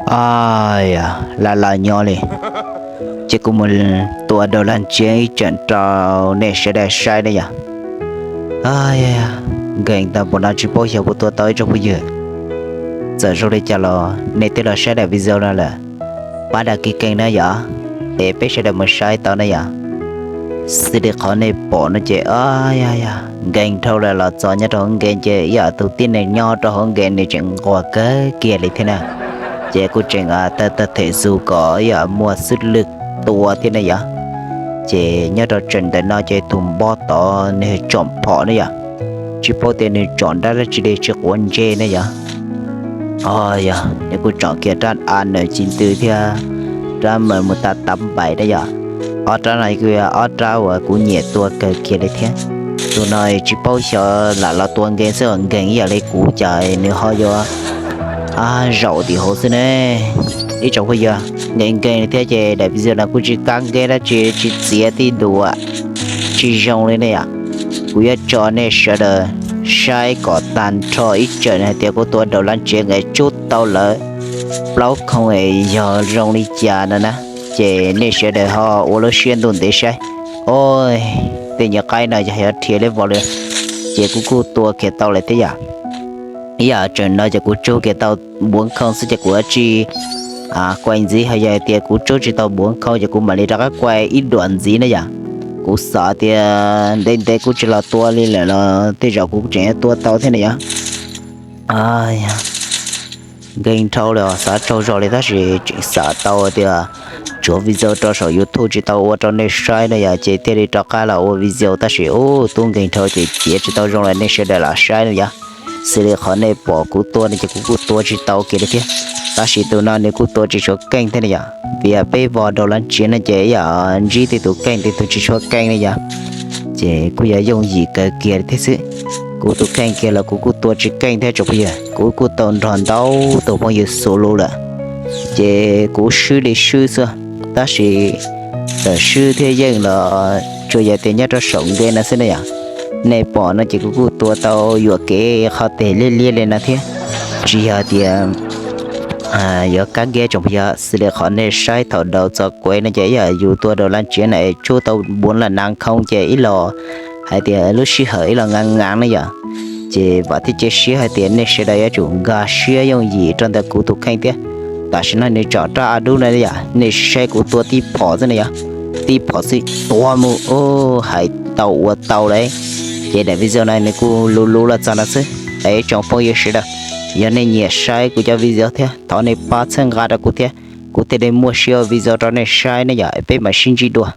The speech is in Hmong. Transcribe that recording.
Lam los nyob li, ces kuv mus tua Daus Laj Tsiab ib tsam rau nej sawv daws saib ne yom. Nkees tag npaum no tsis paub xyov puas tua tau ib tsoom phooj ywg. Txawm zoo li cas los nej twb los saib daim video no lawm, pab đăng ký kênh na yom, es peb sawv daws mus saib tau na yom. Xws li qhov nej pom no ces, nkees dhau lawm los txog nyob rau hauv nkees ces ib yam tus tib neeg nyob rau hauv nkees nws tseem nquag kawg kiag li thiab na. Ces kuj tseem tawg tawg them zus kom ib yam muaj xwb lwj tua thiab ne yom. Ces nyob rau tseem ntawm no ces tus npob tod nws tsom phom ne yom, tsis paub tias nws tsom rab dab tsi li tsis quav ntsej ne yom. Yog nws kuj tsom kiag rab a nws ci ntws thiab rab mas mus tas tav npaim ne yom. Ob rab no kuj yog ob rab uas kuv nyiam tua kawg kiag li thiab. Tus no tsis paub xyov lam los tua nkees xwb, nkees ib yam li kuv cas nws ho yuav zaum tim hauv xwb ne. Ib tsoom phooj ywg, nkees nkees li thiab ces daim video no kuj tsis kab nkees dab tsi, tsis txiav tij duam, tsis zoo li ne yom. Kuv yuav tso nej sawv daws saib kom tag nrho ib tsam hais tias kuv tua Daus Laj Tsiab nkees tsub tau lawm plaub khoo es yog zoo li cas no na. Ces nej sawv daws ho ua lub siab ntuj ntev saib. Oj, tej nyuag qaib no yog yuav rhiav li vau li, ces kuv kuj tua kiag tau lawm thiab yom. Ib yam tseem no ces kuv tsub kiag tau npuav khoo xwb ces kuv tsis kuaj ntxiv, ho yog tias kuv tsub tsis tau npuav khoo ces kuv mam li rov qab kuaj ib duam ntxiv na yom. Kuv xav tias ntev ntev kuv tsis los tua li lawm los tej zaum kuv tseem tua tau thiab na yom. Nkees dhau li os, xav tsaug zog li tab sis tseem xav tau tias tsuav video rau saum YouTube tsis tau ua rau nej saib no yom, ces thiaj li rov qab los ua video tab sis ub tub nkees dhau ces txiav tsis tau zoo li nej sawv daws los saib no yom. Xws li qhov nej pom kuv tua no ces kuv kuj tua tsis tau kiag li thiab. Tab sis tus no nws kuj tua tsis tshua keej thiab na yom, vim peb vog Daus Laj Tsiab no ces yam ntsib tej tus keej tej tus tsis tshua keej li yom. Ces kuj yog yooj yim kawg kiag li thiab xwb. Kuv tus kheej kiag los kuv kuj tua tsis keej thiab tsoom phooj ywg, kuv kuj tau nrog ntau tus phooj ywg xus lus lawm. Ces kuv swb li swb xwb, tab sis txawm swb thiab yeej los tsuas yog tias nyob rau saum nkees no xwb na yom. Nej pom no ces kuv kuj tua tau yuam kev qhov teg liab liab li no thiab. Tsis yog tias yuav kab nkees tsoom phooj ywg, xws li qhov nej saib thaum Daus txog kuv no ces ib yam yus tua Daus Laj Tsiab na es tsub tau npuav las nas khoo ces ib los hais tias lub sij hawm ib los ngaa ngaa ne yom. Ces vam thiab cia siab hais tias nej sawv daws yuav tsum nkag siab yooj yim rau ntawm kuv tus kheej thiab. Tam sim no nws tsom rab a dub no yom, nej saib kuv tua tib phom xwb na yom, tib phom xwb tua mus, hais tau ua tau lawm. Ces daim video no nws kuj luv luv los txog no xwb es tsoom phooj ywg sawv daws, yog nej nyiam saib kuv cov video thiab thov nej pab txhawb nqa rau kuv thiab, kuv thiaj li muaj siab ua video rau nej saib ne yom, peb mam sib ntsib dua.